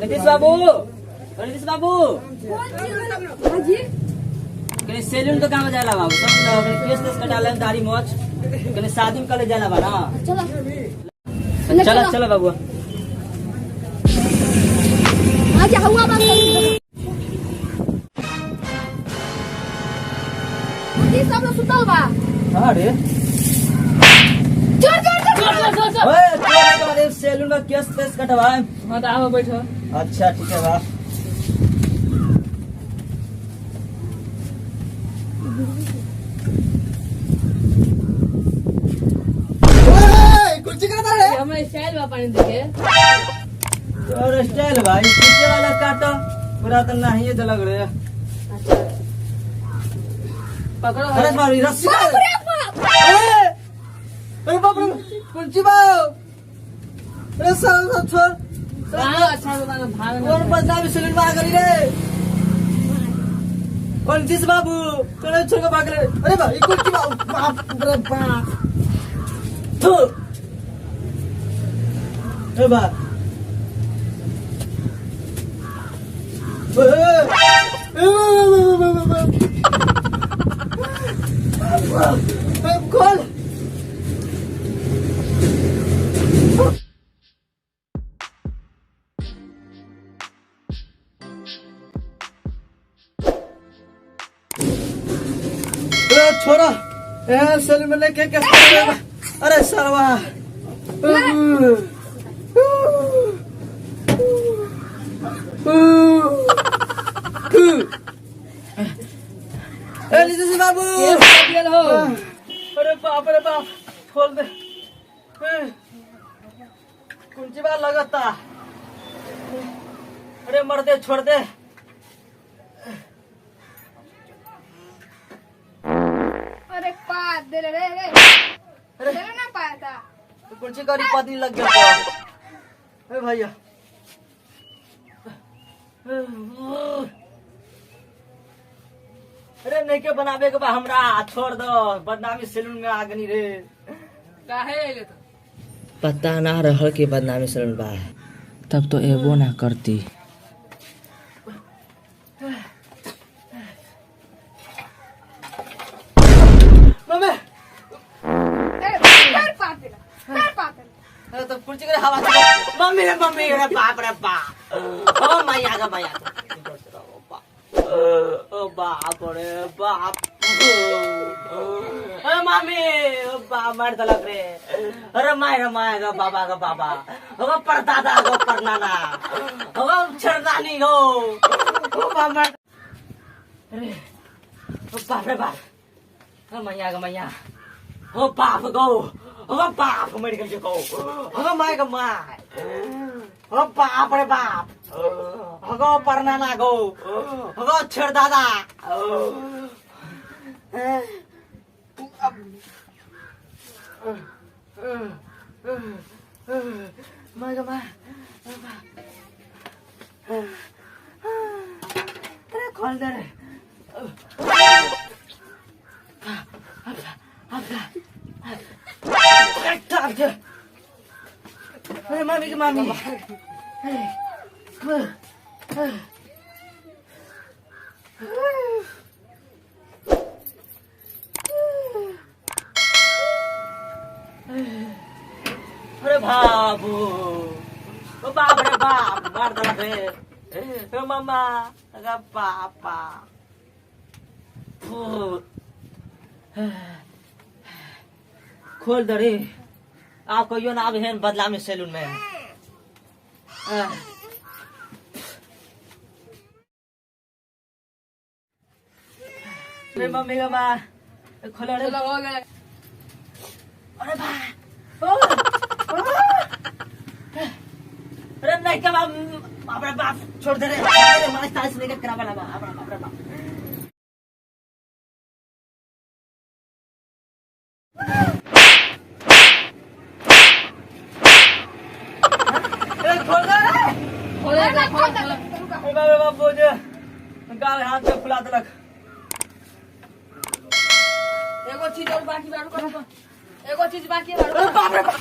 नीतीश बाबू, नीतीश बाबू, हाँ जी। कहीं सैलून तो काम जाला बाबू, समझ लो कहीं केस तेस कटा ले, दाढ़ी मोछ, कहीं शादी में कले जाला बा ना। चलो। चलो चलो बाबू। आज हुआ बात जी, सब लोग सुतल बा। अरे चल चल चल चल चल चल। ओए चोर के बारे सैलून में केस तेस कटवाए। हाँ तो आओ बैठो। अच्छा ठीक है बा। कुर्सी करा रे। हमारे स्टाइल बा पानी देके। और स्टाइल भाई पीछे वाला काटो पूरा तो नहीं है लग रहे। अच्छा पकड़ो। अरे मारी रस्सी। बाप रे बाप। अरे अरे बाप रे कुर्सी बा। अरे साला सब छोड़। हाँ अच्छा तो भाग। कौन बदनामी सैलून में आ गई रे? कौन जिस बाबू कौन छोड़ के भाग रे? अरे भाई कुर्सी बा, बाप रे बाप। थू ए बा ए, ए, ए, खोल। ए छोरा ए सैलून में लेके कैसे? अरे सरवा ए नीतीश बाबू हो। अरे बाप रे बाप खोल दे। कुंची बार लगता। अरे मर दे छोड़ दे। अरे पात दे रे रे रे। अरे चलो ना पाया था। कुंची करी पत्नी लग गया। अरे भैया अरे नहीं के बनावे के बा हमरा, छोड़ दो बदनामी सैलून में आगनी रे। काहे आइले तो? पता ना रहल के बदनामी सैलून बा, तब तो एबो ना करती। मम्मी ए फिर पात दे, फिर पात दे। अरे तो कुर्सी करे हवा चलो। मम्मी रे मम्मी रे बाप रे बाप। ओ मैया का मैया। ओ बाप रे बाप। अरे मामी ओ बाप मार दलक रे। अरे my रे my गा बाबा गा बाबा। ओ परदादा गो परनाना। ओ छरदानी गो। ओ बाप मार। अरे ओ बाप रे बाप। ओ मैया गा मैया। ओ बाप गो। ओ बाप मर गयो गो। ओ my गा my. ओ बाप रे बाप। ओ परनाना गो। ओ छरदादा। My गा my. अरे खोल दे रे। अरे मामी की मामी। अरे बाबू ओ बाप रे बाप मार दला रे। ओ मामा अरे पापा खोल दे रे। आप कहियो ना अब हेन बदला में सैलून में। अरे मम्मी का माँ खोलो रे। चलो हो गया। अरे बा अरे नहीं का बाप बाप रे बाप छोड़ दे रे। अरे मार तास लेके करा वाला बाप रे बाप रे बाप। अरे खोल दे रे। खोल दे, खोल दे। अरे बाप रे बाप बोझ गाल हाथ में फुला देलक। एगो चीज और बाकी बा, रुको रुको। एगो चीज बाकी बा, रुको। अरे बाप रे बाप।